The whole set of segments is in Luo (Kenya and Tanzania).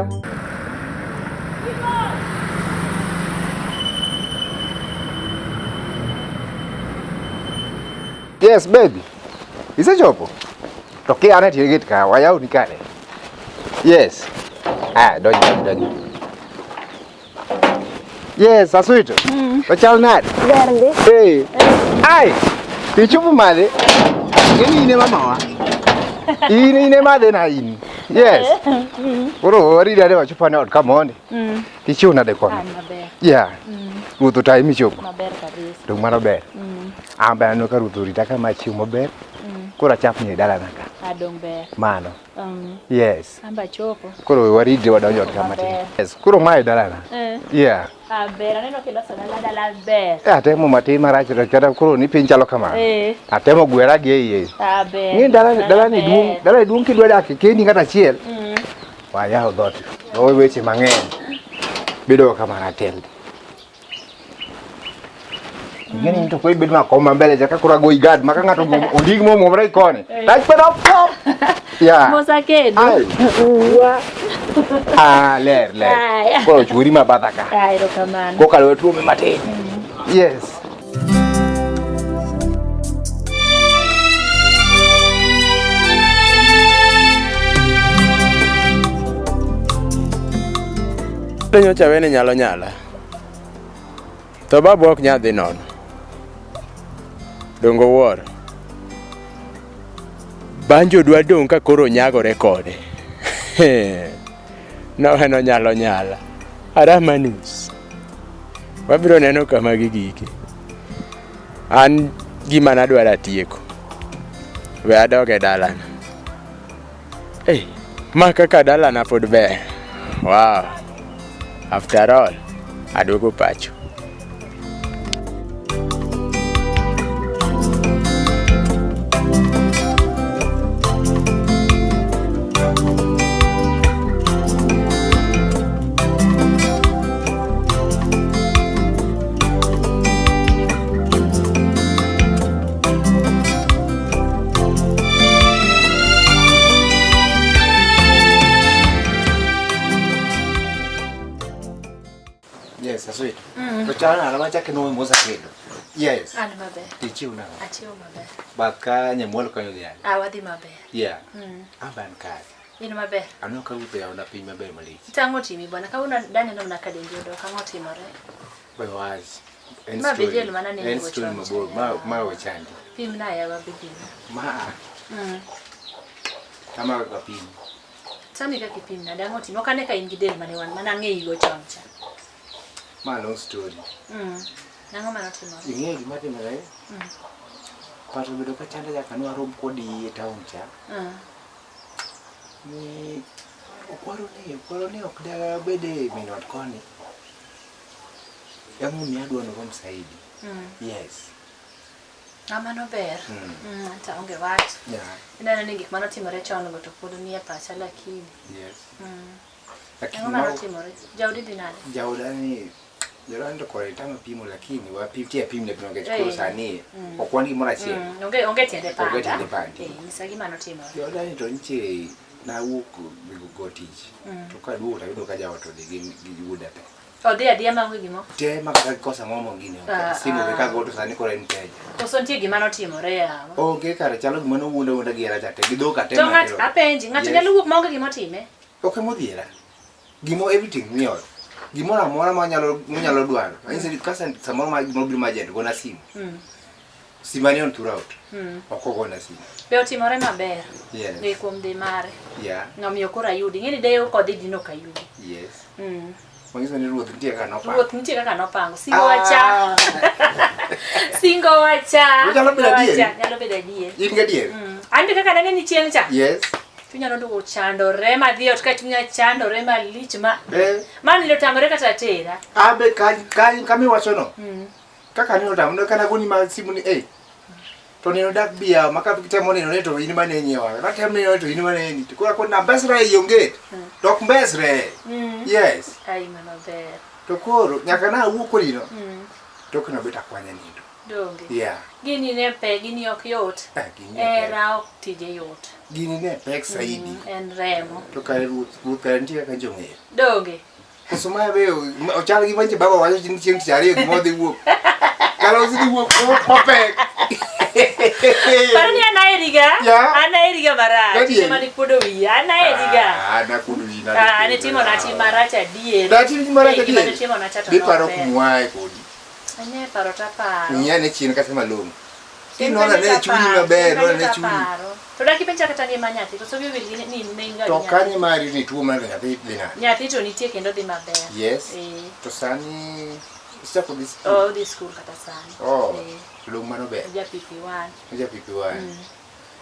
Arita. Yes, baby. Isechopo? To kia ane tie gate ka, wayawni kare. Yes. Ah, donj, donj, donj. Yes, Aswito. To chal nade? Ber ndi. Hey. Ai. Ichopo made? Ng'eni in e mamawa. In e madhe na in. Yes. Koro waridi ane wachopo ane ot ka mondi. Tichiw nade kono? An maber. Yeah. Ruoth otayi michopo. Maber kabisa. Dong' mano ber. An be aneno ka ruoth orita kama achiew maber. Koro achapni e dalana ka. Adong' ber. Mano. Yes. An be achopo. Koro waridre wadonjo ot ka matin. Yes. Koro mae dalana. Eh. Yeah. Ah, ber. Aneno kiloso dala dala ber. Eh, atemo matin marach to kata koro ni piny chalo kamano. Eh. Atemo gwera gi e iye. Ah, ber. Ng'e dala dalani duong' dalani duong' kidwa dak kendi ng'at achiel. Wayaw dhoot. Wawe weche mang'eny. Bedo kamano atel. Ing'eni ni to koro ibedo ma koma mbele cha ka koro agoyi guard ma ka ng'ato ondik momwomre koni. Rach pedo pop. Yeah. Mosa kendo. Ai. Ah, ler ler. Aya. Koro churi ma batha ka. Ah, erokamano. Kokalo tuome matin. Yes. To nyocha wene nyalo nyala. To babu ok nyal dhi nono. Dongo wuoro. Banjo dwa dong' ka koro nyagore kode. Noweno nyalo nyala. Arama nus. Wabiro neno kama gigike. An gima nadwaro atieko. We adog e dalana. Hey, ma kaka dalana pod ber. Wow. After all, aduogo pacho. Yes, aswito. To chal nade machak inuoyo mosa kendo. Yes. An maber. Tichiw nang'o? Achiewo maber. Bath ka nyamwalo kanyo dhi ade. Ah, wadhi maber. Yeah. An be an kare. In maber. Aneno ka ruoth oyawona piny maber malich. Tang'o timi bwana. Kawuono daneno mana ka dendi odok. Ang'o timore? We wach. En Ma story. be jel mana nene En go story chon mabor. cha. Ma ma ochandi. Pimna yawa bibina. Ma. Kama kaka pim. Tami kaka ipimna. Dang'o timi. Ok ane ka in gi del mane wan mana ang'eyi go chon cha. Ma long story. Nang'o mane otimore? Ing'eyo gima timore? Pato obedo ka chanda nyaka ne warom kodi e town cha. Ni okwaro ni ok dabed e min ot koni. Emomiyo adwa norom saidi. Yes. Ah, mano ber. Anta onge wach. Yeah. Ineno ni gik mane otimore chon go to pod nie pacha lakini. Yes. Lakini Ang'o mane otimore? Jaodi dhi nade? Jaoda ni jaoda ni to kore tama pimo lakini wapim tia pim ne pimo nikech koro sani ok wan gimoro achiel. Onge tiende panda. Onge tiende pandi. Eh, nyisa gima notimore. Jaoda ni to nitie nawuok go tich. To kaduogo tayudo ka jaot odhi gi wuoda te. Odhi adhiya maonge gimo. Te ma kata gikoso ang'o mo gini ok. Simu be kago to sani koro en teja. Koso nitie gima notimore yawa. Onge kare chalo gima nowuonda wuonda gi hera cha te gi dhok ate. To ng'at apenji, ng'ato Yes. nyalo wuok maonge gima otime? Ok emodhiera. Gimo everything ni ot. Gimoro amora ma nyalo munyalo dwaro. Anyise ni kasa samoro ma gimoro biro ma gona simu. Sima ni on throughout. Ok ogona simu. Be otimore maber. Yes. E kuom dhi mare. Yeah. Ng'amiyo koro ayudi. Ing'e ni de ok odhi dino ok ayudi. Yes. Manyiso ni ruoth nitie kaka nopango. Ruoth nitie kaka nopango. Singo wacha. Singo wacha. Nyalo bedo adier. Nyalo bedo adier. In gadier? An be kaka nane ni chieng' cha. Yes. Chunya noduogo chandore madhi ot ka chunya chandore malich ma. Eh. Ma nindo tamore kata tera. Abe kama iwachono. Kaka nino tamno kana goni ma simu ni eh. To nino dak biya ma ka temo nino ne to in mane nyiewa. Ka temo nino to in mane ni. To koro akoni na mbesre ei onge. To ok mbesre. Yes. Ai mano ber. To koro nyaka na awuo kodino. Tok nabet akwanya nindo. Donge. Yeah. Gini ne pek, gini ok yot. Ah, gini ne pek. Hera ok tije yot. Gini ne pek saidi. En remo. To kare ruoth, ruoth kare nitie kaka jong'eyo. Donge. Koso ma be ochal gi manche baba wacho ni chieng' tich ariyo gima odhi wuok. Kara osedhi wuok mapek. Paro ni an aheriga. Yeah. An aheriga marach. Gadier. Kinde mane ikuodo wiya. An aheriga. Ah, nakuodo wiyi nade. Ah, nitimona tim marach adier. Natim marach Eh, gima adier. nitimona cha to Biparo nober. kumwae kodi. Anya paro taparo. Ng'iya ne chien kata malong'o. Chien Inwang'o kanyo ane chunyi taparo, maber, chien nwang'o kanyo ane chunyi. taparo. To dak ipenja kata ngima nyathi, koso wiyi owil gi ni ne in ga To gi nyathi. kanye mari ni tuo mar nyathi dhi nade? Nyathi to nitie kendo dhi maber. Yes. Eh. To sani isechako dhi skul? Oh, odhi skul kata sani. Oh, Eh. to dong' mano ber. Ja PP1. Oja PP1.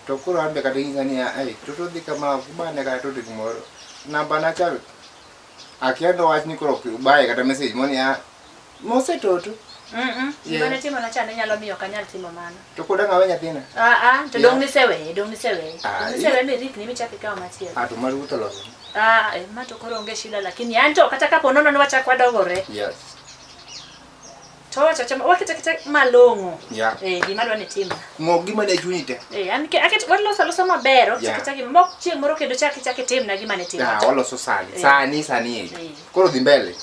To koro an be kata inyisa niya, ai, toto dhi kama, ok ubane kata toto gimoro. Namba na cha, akia nowach ni koro ok ubaye kata message moro niya, mose toto. Gima Yeah. nitimona cha ne nyalo miyo ok anyal timo mano. To kod ang' awe nyathina. Ah, ah, to Yeah. dong' niseweye, dong' niseweye. Ah, Dong' niseweye mirikni michak ikawo machielo. Ah, to mar wuoth oloso. Ah, eh, ma to koro onge shida lakini an to kata kapo nono ni wachak wadogore Yes. to wacho achama waketo aketa malong'o. Yeah. Eh, gima adwa ni itimna. Ng'o gima ne chunyi te. Eh, an ke aket waloso alosa maber, ok Yeah. chak ichak mok chieng' moro kendo chak ichak itimna gima ne timo. Ah, waloso sani. Eh. Sani, sani e. Eh. Koro dhi mbele.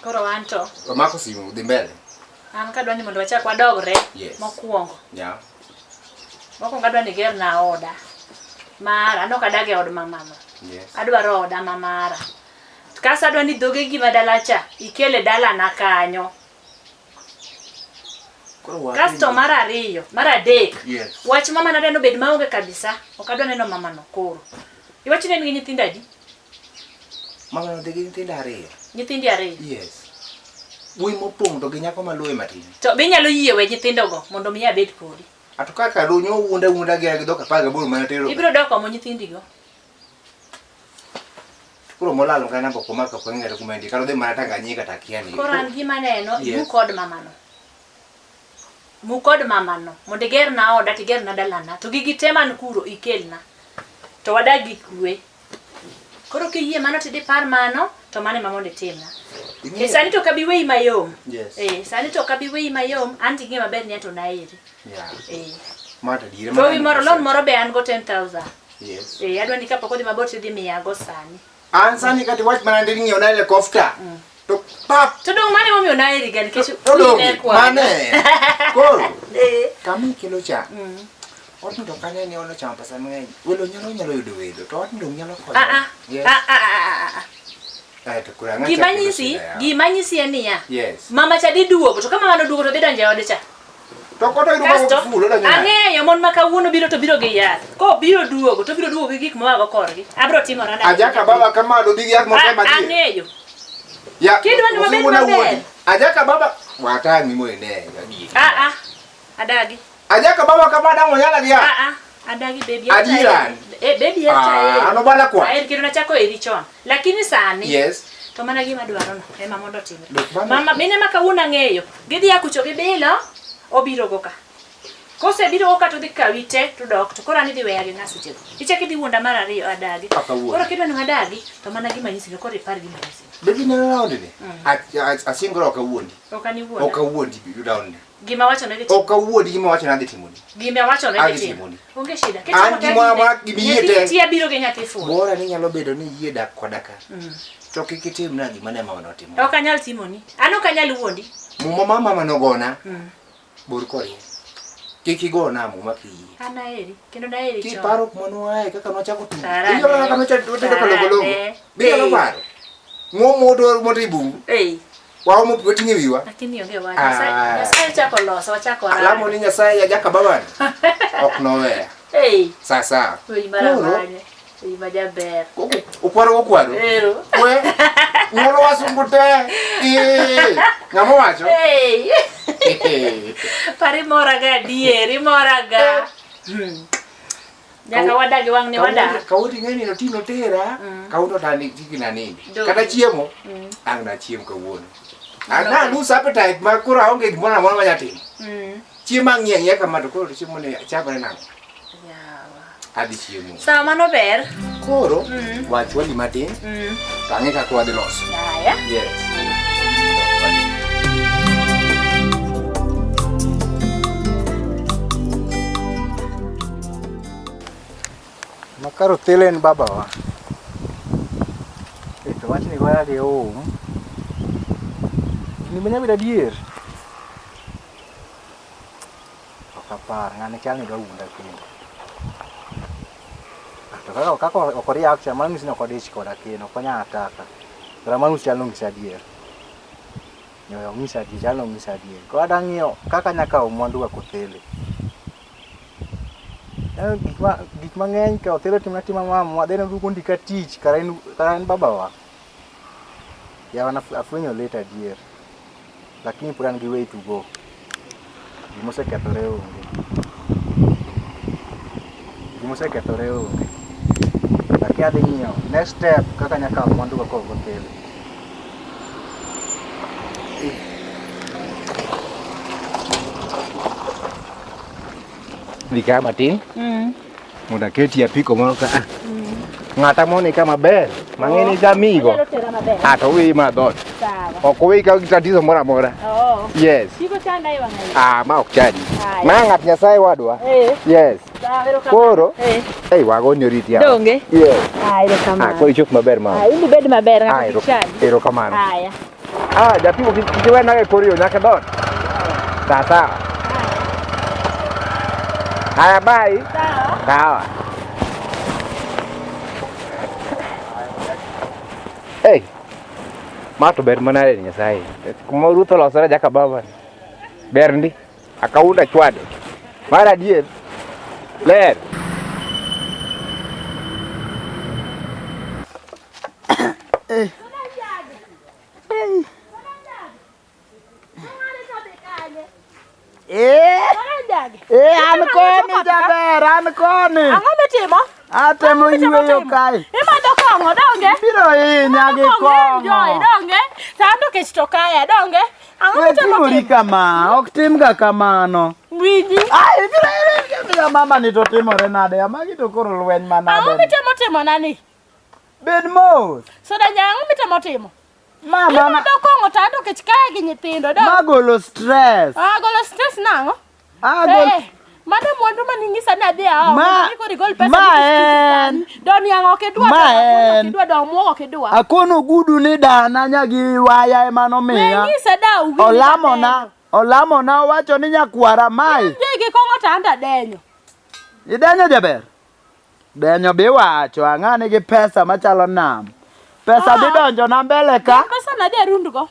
Koro an to Wamako simu, dhi mbele. an kadwa ni mondo wachak wadogre Yes. mokwongo. Yeah. Mokwongo adwa ni igerna oda. Mara, an ok adag e od mamano. Yes. Adwaro oda ma mara. Kasto adwa ni dhoge gi ma dala cha ikele dalana kanyo. Koro wach Kasto ni- mar ariyo, mar adek. Yes. Wach mama nadwa nobed maonge kabisa. Ok adwa neno mamano koro. Iwacho ni en gi nyithindo adi? Mama nodhi gi nyithindo ariyo. Nyithindi ariyo. Yes. Wuoyi mopong' to gi nyako maluwe matin. To be inyalo yie we nyithindogo mondo mi abed kodi. Ato kaka runyo wuonda wuonda gi dhok 18 mana tero. Ibiro dok omo nyithindigo. Koro molalo ka namba ok omako ok ong'e kata kuma entie. Kata odhi mana Tanganyika to akia ni. Koro an gima neno, Yes. mu kod mamano. Mu kod mamano. Mondo igerna oda to igerna dalana. To gigi te man kuro ikelna. To wadag gi kwe. Koro kiyie mano tidhi par mano, to mano ema mondo itimna. Ing'eyo- E sani to ok abi weyi mayom. Yes. Eh, sani to ok abi weyi mayom, an to ing'e maber ni anto naheri. Yeah. Eh. Ma to adiera. Gowi moro, loan moro be an go 10,000. Yes. Eh, adwa ni kapok odhi mabor tidhi miyago sani. An sani kata iwach mana ni ng'iew na helicopter. To pap To dong' mano emomiyo naheri ga nikech to wiyi dong' ne kwar. mane. Koro Eh. kama ikelo cha. Mm. Odni to kane ni ono chamo pesa mang'eny. Welo nyalo nyalo yudo welo to odni dong nyalo konyo. Ah, ah. Yes. Ah, ah, ah, ah, ah. Eh, to koro ang'o Gima chak kelo nyisi, shida yawa? gima nyisi en niya. Yes. Mama cha dhi duogo, to ka mama noduogo to dhi donjo e ode cha. To koto yudo Kasto full odonjo nade? ang'eyo mon ma kawuono biro to biro gi yath. Kobiro duogo to biro duogo gi gik moago korgi. Abiro timora nade? Ajaka baba kama do dhi gi yath moro A- madie. Ang'eyo. Ya. Kidwa ni wabed wuona maber. wuodi. Ajaka baba watang'i mondo ine adier. Ah ah. Adagi. Ajaka baba kama dang' onyala gi yath. Ah ah. Adagi baby. Adiera. Eh baby Ah, an obala kwa. Aheri kendo nachako eri chon. Lakini sani Yes. to mana gima dwaro no ema mondo otimre. Dok mano- Mama mine ma kawuono ang'eyo. Gidhi a kucho gibilo obiro go ka. Kosebiro go ka to dhi kawi te to dok to koro an idhi weya gi ng'a sechego. Ichak idhi wuonda mar ariyo adagi. Ok awuondi. Koro kidwa ni adagi to mana gima anyisi no koro ipar gima anyisi. Baby ne round ni. Asingora ok awuondi. Ok an iwuonda. Ok awuondi round ni. Gima wacho ne dhi timo. Ok awuondi gima wacho ni adhi timoni. Gima wacho ne Adhi dhi timo. timoni. Onge shida. An gimoro amora gima iyie te. Tia biro gi nyathi fundo. Bora ni nyalo bedo ni iyie dak koda ka. To kik itimna gima ne mama notimo. Ok anyal timoni. An ok anyal wuondi. Muma ma mama nogona. Bor korie. Kik igona muma kiyie. An aheri kendo naheri chon. Kiparo kuma noaye kaka nochako tugo. Parane. Inyalo kaka nochako tedo kalongolongo. Parane. Be inyalo Ei. paro. Ng'o moto e bungu. Ei. Waomo pi wating'o e wiwa. Lakini onge wach. Ah. Nyasaye Nyasaye ochako loso, ochako Alamo ni Nyasaye ajaka babani. Ok noweya. Ei. Sa sawa. Oi Koro, maramanye. Oi majaber. Okwaro okwaro. Ero. We. Nyuolo wasungu te. Ee, Ng'ama wacho? Ei. Par imora ga adier, imora ga. Hmm. Nyaka wadagi wang' ni wadak. Kawuono ing'e ni oting'o tera, kawuono to an gi gina nindi. Donge. Kata chiemo, ang' nachiem kawuono. Na lose appetite ma koro aonge gimoro amora manya timo. Chiemo ang'iyo ang'iya kama to koro chiemo ni achakore nang'o? Yawa. Adhi chiemo. Sawa mano ber. Koro, wachwali matin, to ang'e kaka wadhi loso. Aya. Yes. Kar Othele en babawa. Eh, to wachni goya gi um. Gini be nyabet adier. Ok apar, ng'ani chal ni dwa wuonda kendo. Ah, to kaka kaka ok oriak cha, mano nyiso ni ok odich koda kendo, ok onyal ataka. Kara mano chal ni onyisa adier. Nyoyo onyisa adier, chal ni onyisa adier. Koro adwa ng'iyo kaka anyalo kawo mwandu ga kothele. Eh, gik ma gik mang'eny ka Othele timna tima mamwa, then oduogo ondika tich kara en kara en babawa. Yawa afwenyo late adier. Lakini pod an gi way to go. Gimosekethore onge. Gimosekethore onge. Lakini adhi ng'iyo next step kaka anyalo kawo mwandu ga koa Othele. Dhi ka matin. Mondo aketi apiko moro ka. Ng'ata moni ka maber. Mang'e ni jamigo. Onyalo tera maber. Ah, to oweyi ma dhoot. Sawa. Ok oweyi ka gi tatizo moro amora. Oo. Yes. Kik ochanda e wang'a yo. Ah, ma ok chadi. Haya. Ma ng'at Nyasaye wadwa. Eh. Yes. Sawa, erokamano. Koro? Eh. Ei, wagoni oriti yawa. Donge? Yes. Ah, erokamano. Ah, koro ichop maber mama. Ah, in ibed maber Ah, ng'ato kik chandi. erokamano. Haya. Ah, japimo kik iwena e kor yo nyaka dhoot. Sawa sawa. Haya, bye. Sawa. Sawa. Hey. Ma to ber manade ni Nyasaye. Kuma Ruth olosore jaka baba ni. Ber ndi. Akaunda chwade. Mar adier. Ler. Eh, eh, an koni jaber, an koni. Ang'o mitimo? Atemo Ang'o mitemo yueyo timo? kae. Imadho kong'o donge? Biro hinya gi Imadho kong'o enjoy kong'o. donge? Sando kech to kaya donge? Ang'o We mitemo timori timo? kama, ok timga kamano. Winji. Ai, ibiro ibiro mama ni to timore nade? Amagi to koro lweny Ang'o manade. mitemo timo nani? Bed mos. Soda nya ang'o mitemo timo? Mama na, Imadho kong'o to anto kech kaya gi nyithindo donge? magolo stress. Ah, golo stress nang'o? Agol Eh, mano mwandu maning'isa ni adhi aom. Ma- Ni koro igol pesa ma ni tich en- sani. Do niang' ok idwa, ma do rabuon ok en- idwa, do omuogo ok idwa. akono gudu ni dana nyagi waya ema nomiya. Weng'isa dau gi Olamona, olamona owacho ni nyakwara mae. Enjoy gi kong'o to anto adenyo. Idenyo jaber? Denyo be iwacho, ang'a nigi pesa machalo nam. Pesa dhi Ah. donjo na mbele ka. Pesa nadhi arundgo.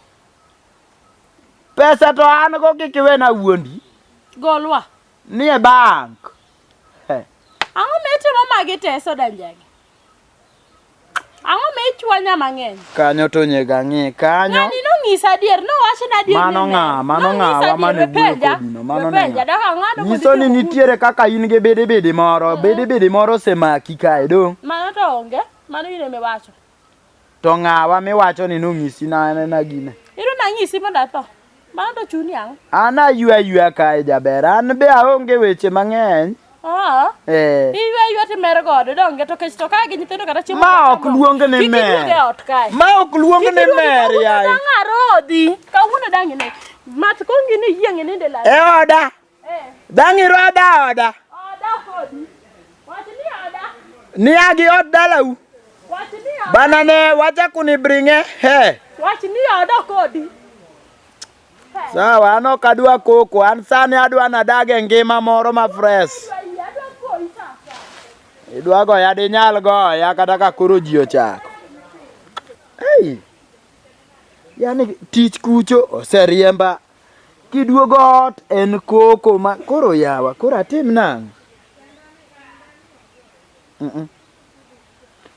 Pesa to an go kik iwena wuondi. Golwa. Ni e bank. He. Ang'o mitimo magi te soda njagi? Ang'o michwanya mang'eny? Kanyo to nyega ng'i kanyo. Ng'ani nong'isa adier, nowachona adier. Mano ni ng'a, ler. mano Nong'isa ng'awa mane adier, wuoyo wepenja, kodino, mano ne wepenja, ng'a. dak ang'ado mondo Nyiso ni itiyo nitiere kaka in gi bidi bidi moro, bidi bidi moro osemaki kae dong'. Mano to onge, mano in emiwacho. To ng'awa miwacho ni nong'isi na na gine. Iro nang'isi mondo atho. Mano to chuni ang'o? An aywa aywa kae jaber, an be aonge weche mang'eny. Ah. Eh. Iywe aywa timer godo donge to kech to kae gi nyithindo kata chiemo. Ma ok ok luong ni Kik mer. iduog e ot kae. Ma ok luong Kik ni iduog- mer kawuono yaye. dang' arodhi. Kawuono dang' ine. Math kongi ni yieng' ininde lal. E oda. Eh. Dang' irodha oda. Oda kodi. Wach ni oda. Ni agi ot dalau. Wach ni oda. Bana ne wacha kunibringe he. Wach ni oda kodi. Sawa, an ok adwa koko, an sani adwa nadag e ngima moro ma fresh. Adwa goyi sasa. Idwa goya dinyal goya kata ka koro ji ochako. Hey. Yani tich kucho oseriemba. Kiduogo ot en koko ma koro yawa, koro atim nang'o? Mm -mm.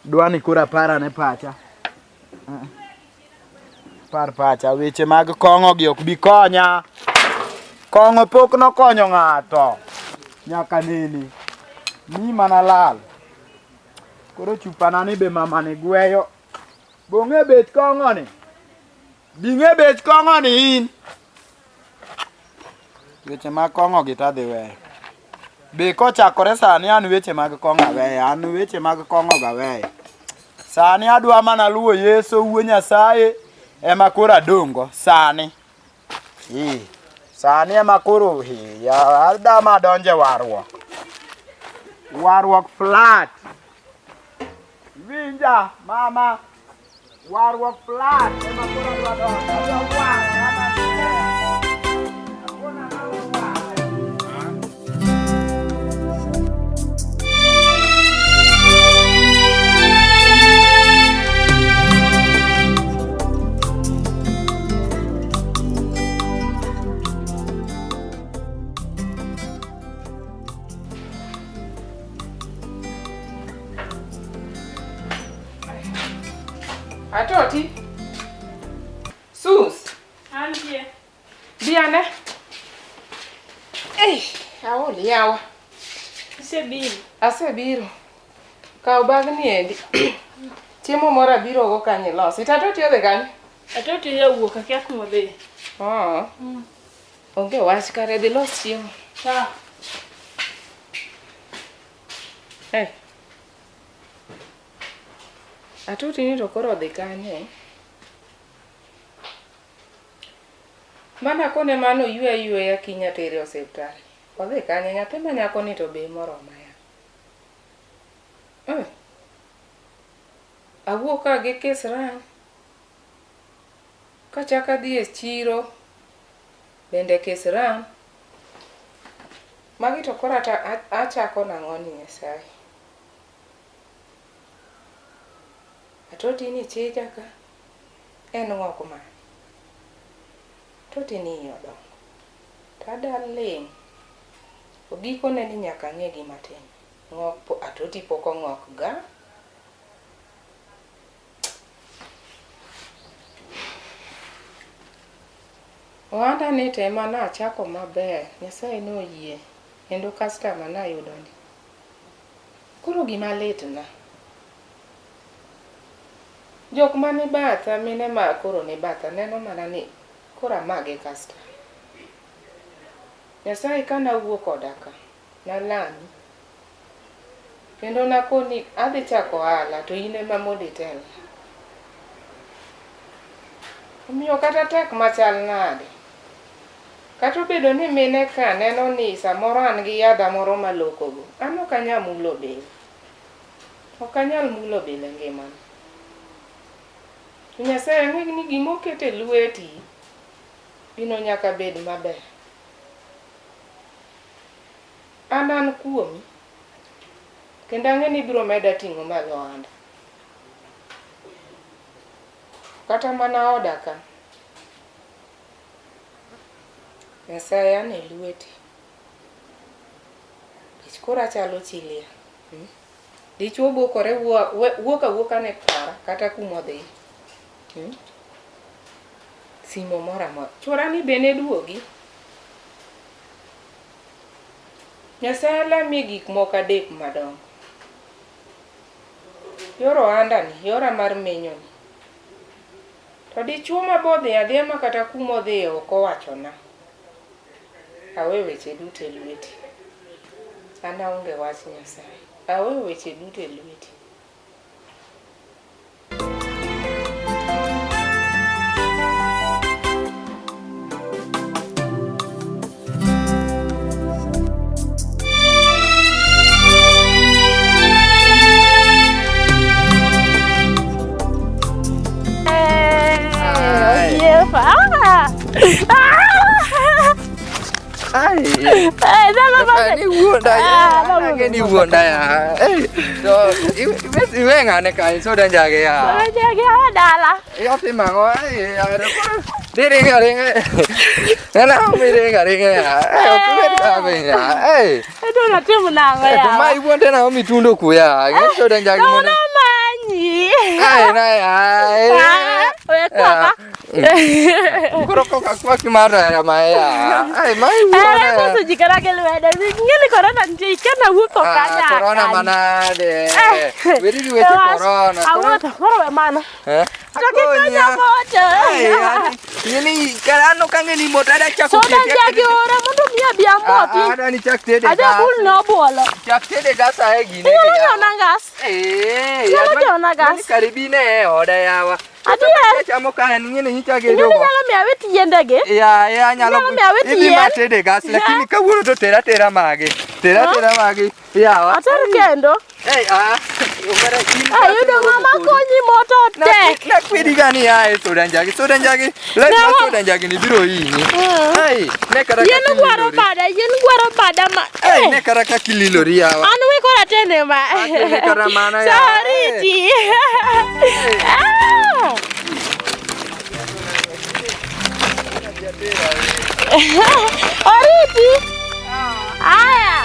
Dwani koro aparane pacha. Mm -mm. Par pacha, weche mag kong'o gi ok bi konya. Kong'o pok nokonyo ng'ato. Nyaka nene. Mi mana lal. Koro chupana ni be mama ni gweyo. Bong'e bech kong'o ni. Bing'e bech kong'o ni in. Weche mag kong'o gi tadhi weyo. Be kochakore sani an weche mag kong'o aweyo. An weche mag kong'o ga weyo. Sani adwa mana luwo Yesu wuo Nyasaye ema koro adongo sani. Ee, sani ema koro he, ya, adama adonje warruok. Warruok flat. Winja mama. Warruok flat ema koro adwa donjo. Adwa ware ama Akona naware. Atoti. Sus. Antie. Bi ane. Ei, aol yawa. Isebiro. Asebiro. Kaw bagni endi. Chiemo moro abiro go kanyo ilosi. To Atoti odhi kanye? Atoti yawuok akia kuma odhi. Oh. Onge wach kare dhi los chiemo. Sawa. Hey. Atoti ni to koro odhi kanye? Mana kone mano ywe ayweya kiny atere e osiptal. Odhi kanye? Nyathi ma nyako ni to be moroma ya. Eh. Awuok ka gi kisran. Kachak adhi e chiro bende kisran. Magi to koro achako nang'o ni Nyasaye? Atoti ni chicha ka en ng'ok mane? Atoti ni iye odongo. To ada ling'. To gikone ni nyaka ang'e gima tim. Ng'ok atoti pok ong'ok ga. Ohanda ni to ema nachako maber, Nyasaye noyie kendo customer nayudo ndi. Koro gima litna, jok mani batha, mine ma koro ni batha neno mana ni koro amagi customer. Nyasaye ka nawuok oda ka, nalami kendo nakoni adhi chako ohala to in ema mondo itelna. Omiyo kata tek machal nade, kata obedo ni mine ka neno ni samoro an gi yadha moro malokogo, an ok anyal mulo bil. Ok anyal mulo bil e ngimana. To Nyasaye ang'e ni gima oketo e lweti, gino nyaka bed maber. An an kuomi, kendo ang'e ni ibiro meda ting'o malo ohanda. Kata mana oda ka, Nyasaye an e lweti. Nikech koro achalo chi liel. Hmm? Dichuo bukore wuok awuoka ne kara kata kumodhi. Hmm? Simo moro amora. Chuora ni be ne duogi. Nyasaye alamie gik moko adek madongo. Yor ohanda ni, yora mar menyo ni. To dichuo ma bodhi adhiya ma kata kuma odhiye ok owachona. Awe weche duto e lweti. An aonge wach Nyasaye. Awe weche duto e lweti. Ni wuonda ya. To iwe ng'ane kanyo soda njage ya. Soda njage ya dala. Yathi mang'o dhi ringo aringa. Nena mi ringo aringa ya. Ok ibed ka piny ya. To natimo nang'o ya? To ma iwuonde nang'o mitundo ku ya. Ing'e soda njagi mondo. Namanyi. Ai na ya. We kwaka. Koro koka kwaki mar hera ma ya. Ai ma iwuonda. Eh, koso ji kata gi lwedo. Ing'e ni korona nitie, ikia nawuotho kanya. Korona manade. Weri gi weche korona. Awuotho, koro we mano. Eh? To kikonya moto. Ng'eni kara an ok ang'e ni moto ada chako Soda njagi ora mondo mi abi amoti. Ada ni chak tede Adhi gas. abul ne obuolo. Chak tede gas ae gine. Inyalo nyona gas. Eh. Inyalo nyona gas. Karibine e oda yawa. Adier. Chamo ka en ng'eni nyicha Ing'e ni gedo. nyalo miyo awit yiendegi. Ya ya nyalo. Inyalo miyo awit Idhi ma yien. tede gas lakini kawuono to tera tera magi. Tera tera magi. Yawa. Ater kendo. Eh ah. Ayudo ng'ama konyi moto tek. Nakwedi ga ni ae soda njagi, soda njagi, life mar soda njagi ni biro hinyi. Ai, ne kata Yien kaka gwaro ililori. bada, yien gwaro bada ma. Ai, ne kata kaka ililori yawa. An we kora tene ma. Atene kata mana yawa. Sariti. Ah! Oriti. Aya.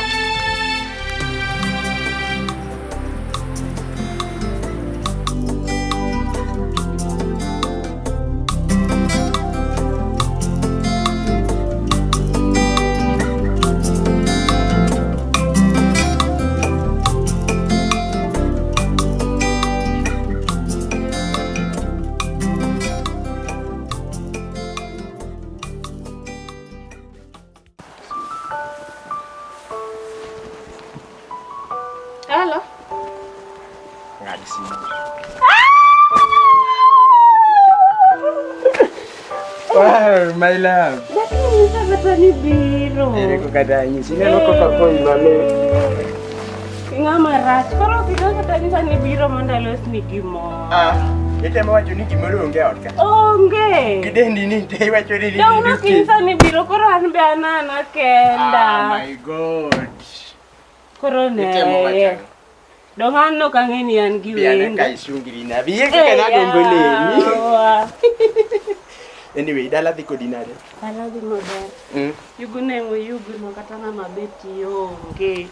Hello. Ng'ad simu. Wow, my love. Lakini kata ni biro. Ere kaka danyisi. Ineno kaka koi mane. Ng'ama rach. Koro ok idwa kata nyisa ni biro mondo alosni gimoro. Ah, itemo wacho ni gimoro onge e ot ka. Onge. Gidendi ni te iwacho ni Dong' nok inyisa ni biro koro an be an ana kenda. Ah, my God. Koro Itemo wacho neye. ang'o? Dong' an ok ang'e ni an gi Bi ane wendo. ka isungri na. Bi kaka nagombo neni. Yawa. Anyway, dala dhi kodi nade? Dala dhi maber. Mm. Yugu neng'o yuguno kata ng'ama bet ionge.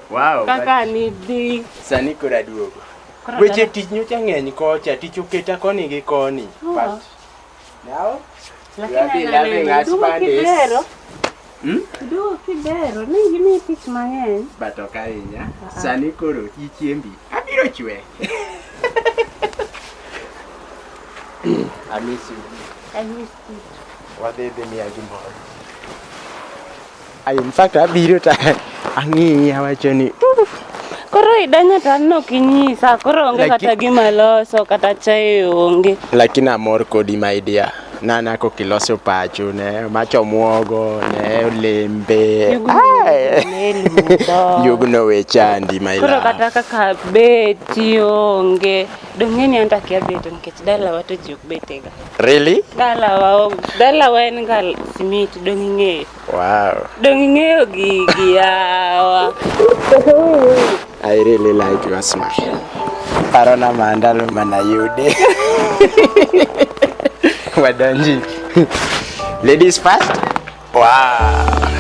Wow. Kaka nidhi. Sani koro aduogo. Koro Weche dala- tich nyocha ng'eny kocha, tich oketa koni gi koni. Oh. But now you Lakini are an loving aneno, iduogo husband is kibero. Hmm? Iduogo kibero. Ne gimiyi tich mang'eny. But ok ahinya. Sani koro ichiembi. Abiro chwe. I miss you. I miss you. Wadhi dhi miya gimoro. Ai, in fact abiro ta ang'iyi awacho ni Koro idonjo to an ok inyisa. Koro onge kata gima loso kata chae onge. Lakini amor kodi my dear. Nana kokiloso pacho ne macho muogo ne olembe. Yugno Ai. ne ludo. Yugno we chandi my Koro love. kata kaka beti onge. Dong' ng'e ni an to akia beto nikech dalawa to ji ok betega. Really? Dalawa dalawa en ga simiti dong' ing'eyo. Wow. Dong' ing'eyo gigi yawa. I really like your smile. Parona mandalo manayude. Wadonji. Ladies first. Wow.